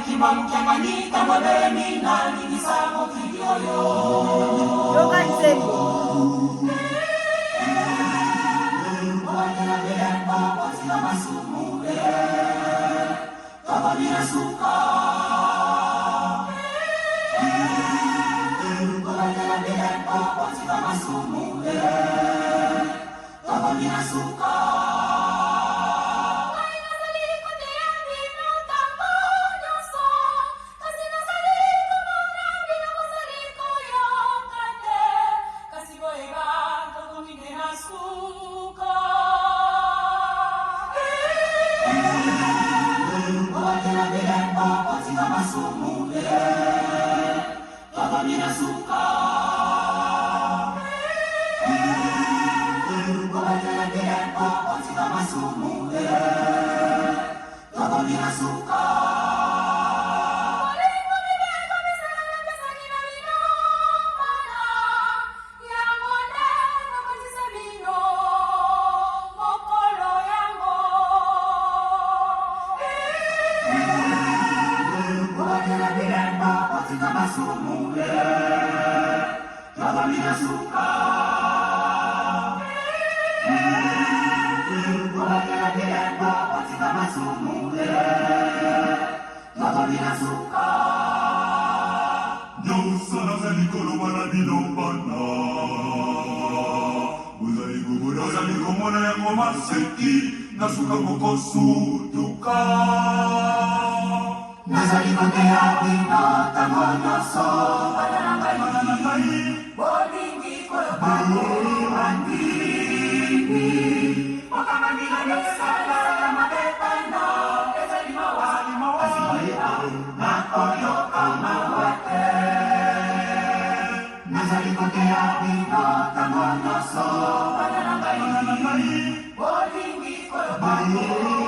Kimbangu Kiangani tango ebelemi nalingisa mokili oyo. Yoka nzembo. Obatela bilembo kotika masumu eh, tokomi na suka. Obatela bilembo kotika masumu eh, tokomi na suka. Ngai nazali koteya bino ntango nyonso, kasi nazali komona bino bozali koyoka te. Kasi boyeba, tokomi nde na suka. Obatela bilembo kotika masumu eh, tokomi na suka. Obatela bilembo kotika masumu eh, tokomi na suka. Bolingo mibeko misala napesaki na bino bana, yango nde ekokotisa bino mokolo yango. Obatela bilembo kotika masumu eh, tokomi na suka. Obatela bilembo kotika masumu eh, tokomi na suka. Nyonso nazali koloba na bino bana, bozali komona, bozali komona yango maseki, na suka bokosutuka. Nazali koteya bino ntango nyonso bana na ngai, Bana na ngai, bolingi koyoka te bandimi. Bokangami na misala ya mabe bana, ezali mawa, ezali mawa. kasi boyeba nakoyoka mawa te. Nazali koteya bino ntango nyonso bana na ngai, Bana na ngai, bolingi koyoka te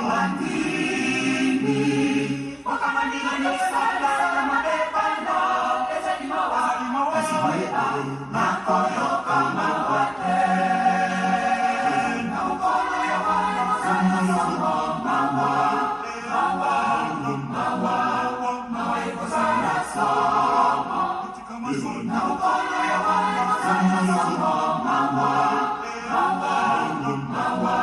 bandimi. Bokangami na misala ya mabe bana, ezali mawa, ezali mawa. kasi boyeba nakoyoka mawa te. Na mokolo ya wana kozala somo, mawa, mawa, mawa, mawa ekozala somo. Kotika masumu. Na mokolo ya wana kozala somo, mawa, mawa, mawa,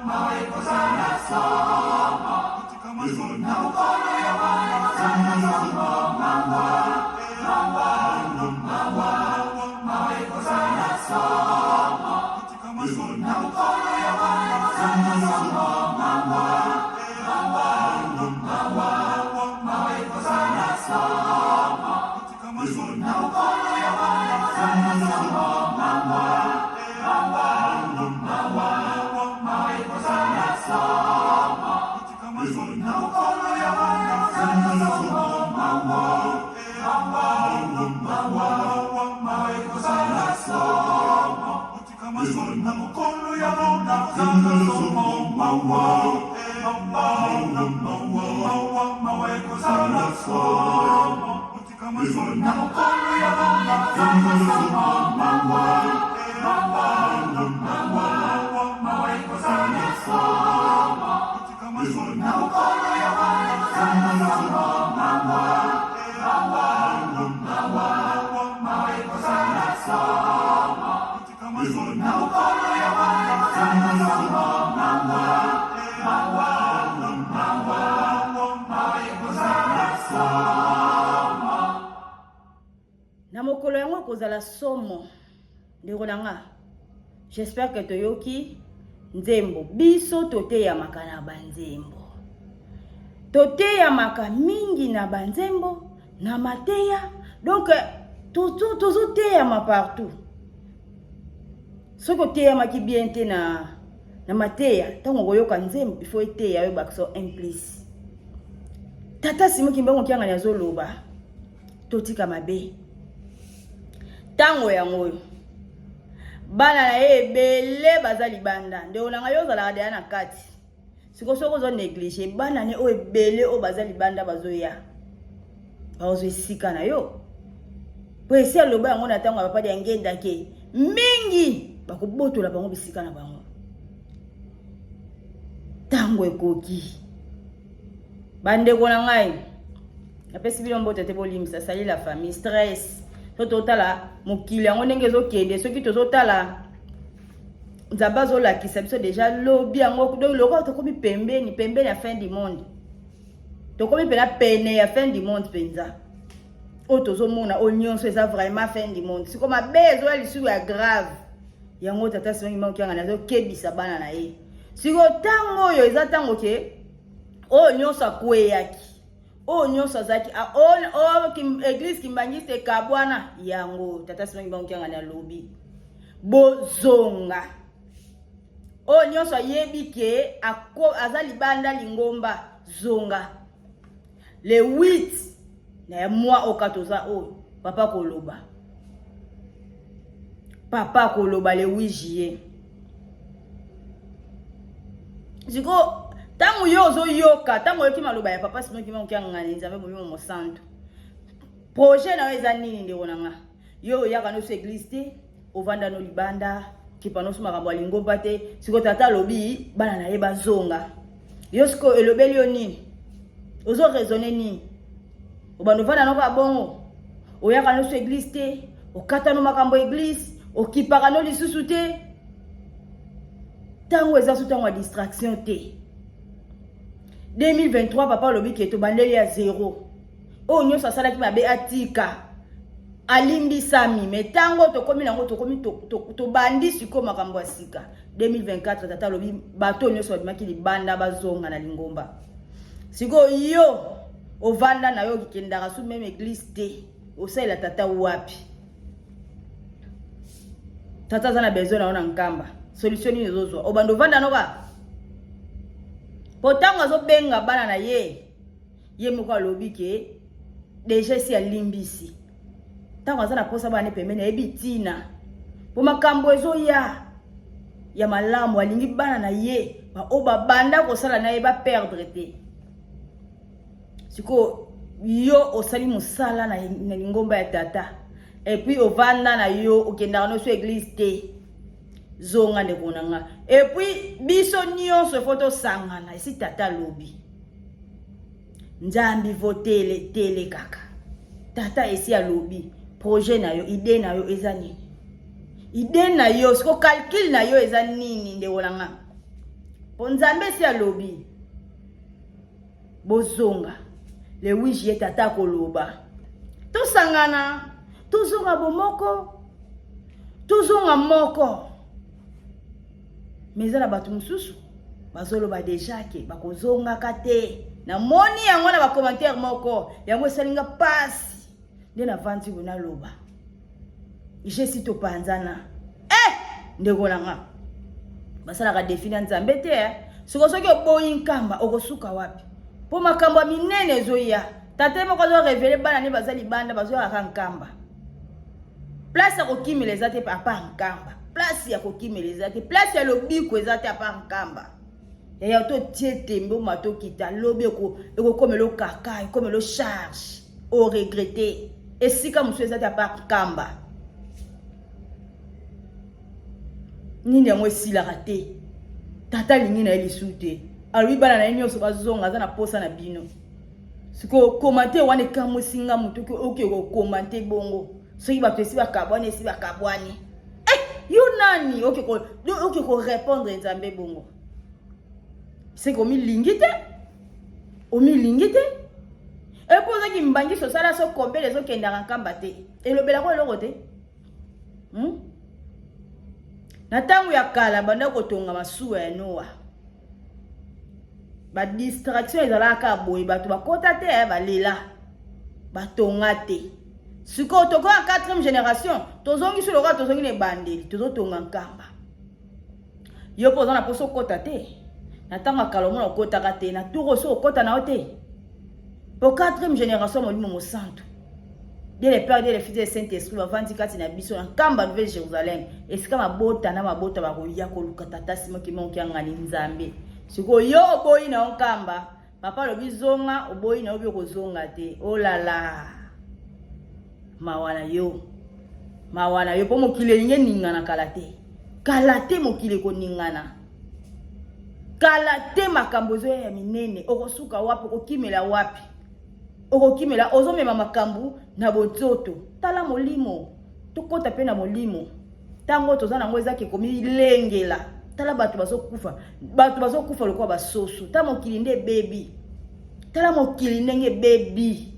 mawa ekozala somo. Kotika masumu. Na mokolo ya wana kozala somo, mawa, mawa, mawa, mawa ekozala somo. Kotika masumu. Na mokolo ya wana kozala somo, mawa, mawa, mawa, mawa ekozala somo. Kotika masumu. Na mokolo ya wana kozala somo, mawa, mawa, mawa, mawa ekozala somo. Kotika masumu. Na mokolo ya wana kozala somo, mawa, mawa, mawa, mawa ekozala somo. Kotika masumu. Na mokolo ya wana kozala somo, mawa, mawa, mawa, mawa, mawa ekozala somo. Kotika masumu. Na mokolo ya wana kozala somo, mawa, mawa, mawa, mawa ekozala somo. Kotika masumu. Na mokolo ya wana kozala somo, mawa, mawa, mawa, mawa ekozala somo. Kotika masumu. Na mokolo ya wana kozala somo, mawa, mawa, mawa, mawa ekozala somo. Na mokolo yango ekozala somo ndeko na nga. J'espère que toyoki nzembo. Biso toteyamaka na banzembo, toteyamaka mingi na banzembo na mateya, donc tozoteyama partout. Soki oteyamaki bien te na na mateya, ntango okoyoka nzembo il faut eteya yo bakisa un plus. Tata Simon Kimbangu Kiangani azoloba totika mabe. Ntango yango oyo bana na ye ebele baza libanda, ndeko na ngai yo ozalaka deya na kati. Sikoyo soki ozo néglige bana ne oyo ebele oyo baza libanda bazoya, bazwa esika na yo. Po esi aloba yango na ntango ya papa ya ngenda ke mingi bakobotola bango bisika na bango. Ntango ekoki, bandeko na ngai. Napesi bino mbote te, bolimbisa, sali la famille, stress. So totala mokili yango ndenge ezokende, soki tozotala Nzambe azolakisa biso deja lobi yango, donc lokola tokomi pembeni pembeni ya fin du monde, tokomi mpena pene ya fin du monde mpenza. Oyo tozomona oyo nyonso eza vraiment fin du monde. Siko mabe ezoya lisusu ya grave. Yango tata Simon Kimbangu Kiangani azokebisa bana na ye. Siko ntango oyo eza ntango ke oyo nyonso akweyaki, oyo nyonso azalaki église kimbangiste ekabwana, yango tata Simon Kimbangu Kiangani alobi bozonga. Oyo nyonso ayebi ke aza libanda lingomba, zonga. Le 8 na ya mwa oka toza oyo papa koloba, papa koloba le 8 juillet. Siko ntango yo ozoyoka, ntango oyoki maloba ya papa Simon Kimbangu Kiangani, Nzambe Molimo Mosantu, projet na yo eza nini ndeko na nga? Yo oyaka noso église te, ovanda no libanda, kipa noso makambo ya lingomba te. Siko tata alobi bana na ye bazonga, yo siko elobeli yo nini? Ozo raisonner nini? Obanda ovanda noko ya bongo, oyaka noso église te, okata no makambo ya église, okipaka no lisusu te. Ntango eza so ntango ya distraction te. 2023 papa alobi ke tobandeli ya zero. Oyo nyonso asalaki mabe atika, alimbisami. Me ntango tokomi nango, tokomi tobandi sikoyo makambo ya sika. 2024 tata alobi bato nyonso babimaki libanda bazonga na lingomba. Sikoyo yo ovanda na yo, okendaka su meme église te, osalela tata wapi? Tata aza na besoin na yo na Nkamba. Solution nini ozozwa? Obanda ovanda noka po ntango azobenga bana na ye, ye moko alobi ke deja esi alimbisi. Ntango aza na posa bana pembeni, ayebi ntina po makambo ezoya ya malamu, alingi bana na ye baoyo babanda kosala na ye baperdre te. Sikoyo yo osali mosala na lingomba ya tata, et puis ovanda na yo, okendaka noso église te, zonga ndeko na nga. Et puis biso nyonso fo tosangana, esi tata alobi Nzambi votele tele kaka. Tata esi alobi projet na yo, idée na yo eza nini? Idée na yo, siko calcul na yo eza nini ndeko na nga? Po Nzambe esi alobi bozonga le 8 juillet, tata koloba tosangana, tozonga bomoko, tozonga moko. Mais eza na bato mosusu bazoloba deja ke bakozongaka te. Namoni yango na bacommentaire moko, yango esali nga pasi nde navandi boye naloba jesi topanzana. Ndeko na nga, basalaka defi na Nzambe te. Siko soki oboyi Nkamba, okosuka wapi? Mpo makambo ya minene ezoya. Tata moko azo révéler bana ne baza libanda, bazoyaka Nkamba. Place ya kokimela eza te à part Nkamba. Place ya kokimela eza te, place ya lobiko eza te à part Nkamba. Yaya, totie tembe, oma tokita lobi, ekokomela okaka, ekomela charge, oregretter. Esika mosusu eza te à part Nkamba. Nini yango esilaka te? Tata alingi na ye lisusu te, alobi bana na ye nyonso bazonga, aza na posa na bino. Sikoyo commentaire wana ekamwisi nga. Motu oke kocommenter bongo, soki bato esi bakabwani, esi bakabwani, eh, yo nani oke korépondre Nzambe bongo? Seke omilingi te, omilingi te. Epo ozaki mbangisi, osala so kombele, ezokendaka Nkamba te, elobelako eloko te, Na ntango ya kala, banda kotonga masuwa ya Noa, badistraction ezalaka kaka boye, bato bakota te, balela, batonga te. Sikoyo tokoya 4e génération, tozongi so lokola tozongi na ebandeli, tozotonga Nkamba. Yo mpo oza na mposa okota te. Na ntango ya kala omona okotaka te, na tour oso okota na yo te, po 4e génération, Molimo Mosantu, Dieu le Père, Dieu le Fils et le Saint-Esprit bavandi kati na biso na Nkamba, Nouvelle Jérusalem, esika mabota na mabota bakoya koluka tata Simon Kimbangu Kiangani Nzambe. Sikoyo yo oboyi na yo Nkamba, papa alobi zonga, oboyi na yo, bi okozonga te. Olala, mawa na yo, mawa na yo, mpo mokili elingi eningana kala te, kala te mokili ekoningana kala te. Makambo ezoya ya minene, okosuka wapi? Okokimela wapi? Okokimela, ozomema makambo na bonzoto. Tala molimo, tokota mpe na molimo. Ntango toza nango eza ke komilengela. Tala bato bazokufa, bato bazokufa lokola basoso. Tala mokili nde ebebi, tala mokili ndenge ebebi,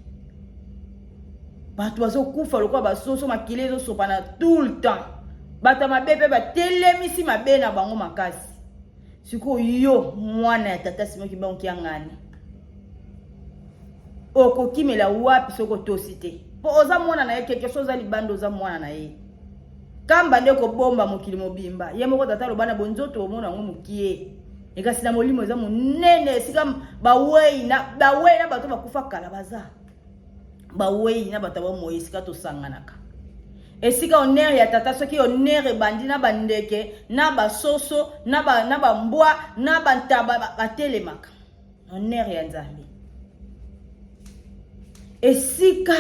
bato bazokufa lokola basoso, makili ezosopana tout le temps. Bato ya mabe mpe batelemisi mabe na bango makasi. Sikoyo yo mwana ya tata Simon Kimbangu Kiangani okokimela wapi soki otosi te? Mpo oza mwana na ye, keke so oza libanda, oza mwana na ye. Kamba nde kobomba mokili mobimba. Ye moko tata aloba na bonzoto omona yango mokie, ekasi na molimo eza monene. Esika bawei na bawei na bato bakufa kala baza bawei na bato ya bomoi, esika tosanganaka, esika honneur ya tata. Soki honneur ebandi na bandeke na basoso na bambwa na bantaba batelemaka, honneur ya Nzambe, esika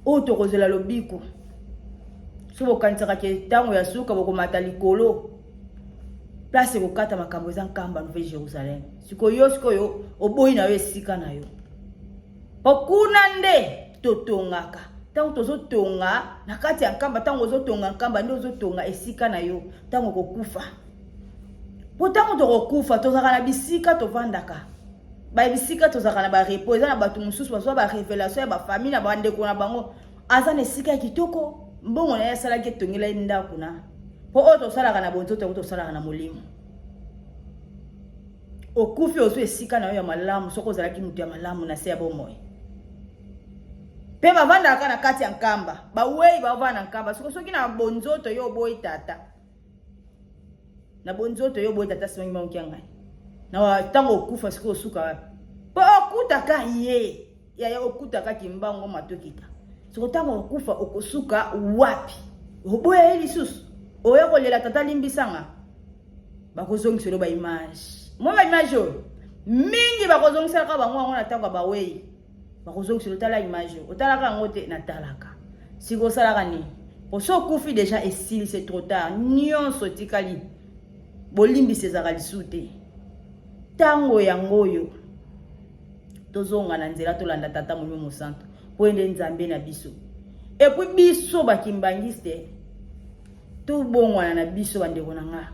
oyo tokozela lobiko. So bokanisaka ke ntango ya suka bokomata likolo, place ekokata makambo eza Nkamba, Nouvelle Jérusalem. Sikoyo yo, sikoyo oboyi na yo esika na yo, po kuna nde totongaka. Ntango tozotonga na kati ya Nkamba, ntango ozotonga Nkamba nde ozotonga esika na yo ntango okokufa. Po ntango tokokufa, tozalaka na bisika tovandaka, bisika tozalaka na barepos. Eza na bato mosusu bazwa barévélation ya bafamille na bandeko na bango, aza na esika ya kitoko, mbongo na ye asalaki etongela ye ndako na. Mpo oyo tosalaka na bonzoto, yango tosalaka na molimo. Okufi, ozwa esika na yo ya malamu soki ozalaki moto ya malamu na se ya bomoi. Mpe bavandaka na kati ya Nkamba, bawei bavanda na Nkamba. Soki na bonzoto yo oboyi tata, na bonzoto yo oboyi tata Simon Kimbangu Kiangani, na ntango okufa sikoyo osuka wapi? Mpo okutaka ye yaya, okutaka Kimbangu matokita. Soko ntango okufa okosuka wapi? Oboya ye lisusu, oya kolela tata limbisanga, bakozongisela baimage. Mwa baimage oyo mingi bakozongiselaka bango yango na ntango ya bawei, bakozongisela. Otala image oyo, otalaka yango te? Natalaka. Sikoyo osalaka nini? Po so okufi déjà, esili, c'est trop tard. Nyonso etikali bolimbisi ezalaka lisusu te. Ntango yango oyo tozonga na nzela, tolanda tata Molimo Mosantu, mpo ye nde Nzambe na biso. Et puis biso bakimbangiste tobongwana na biso. Bandeko na nga,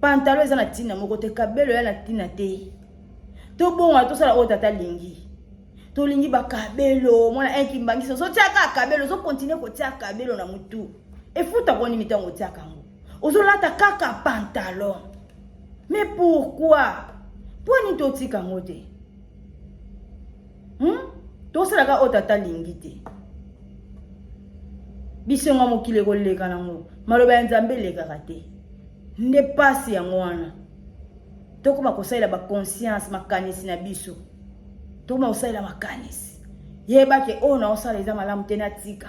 pantalon eza na ntina moko te, kabelo ya na ntina te. Tobongwana, tosala oyo tata alingi. Tolingi bakabelo, mwana kimbangisi ozotiaka kabelo, ozokontinue kotia kabelo na mutu, efutako nini ntango otiaka yango? Ozolata kaka pantalon, mais pourquoi? Mpo nini totika yango te? Tosalaka oyo tata alingi te. Bisengo ya mokili ekoleka nango, maloba ya Nzambe elekaka te. Nde pasi yango wana tokoma kosalela baconscience, makanisi na biso. Tokoma kosalela makanisi. Yebake oyo naosala eza malamu te, natika.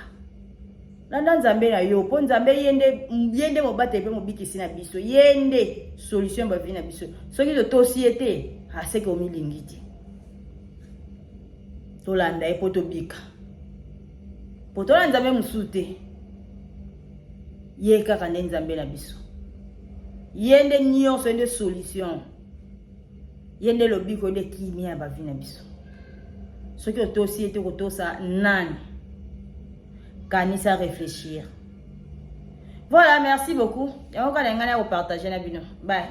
Landa Nzambe na yo, mpo Nzambe ye nde, ye nde mobateli mpe mobikisi na biso, ye nde solution ya bavie na biso. Soki totosi ye te, aseke omilingi te. Tolanda ye mpo tobika, mpo tola Nzambe mosusu te. Ye kaka nde Nzambe na biso, ye nde nyonso, ye nde solution, ye nde lobiko, ye nde kimia ya bavie na biso. Soki otosi ye te, kotosa nani? Kanisa, réfléchir. Voilà, merci beaucoup. Yango kaka na ngai na kopartage na bino. Bye.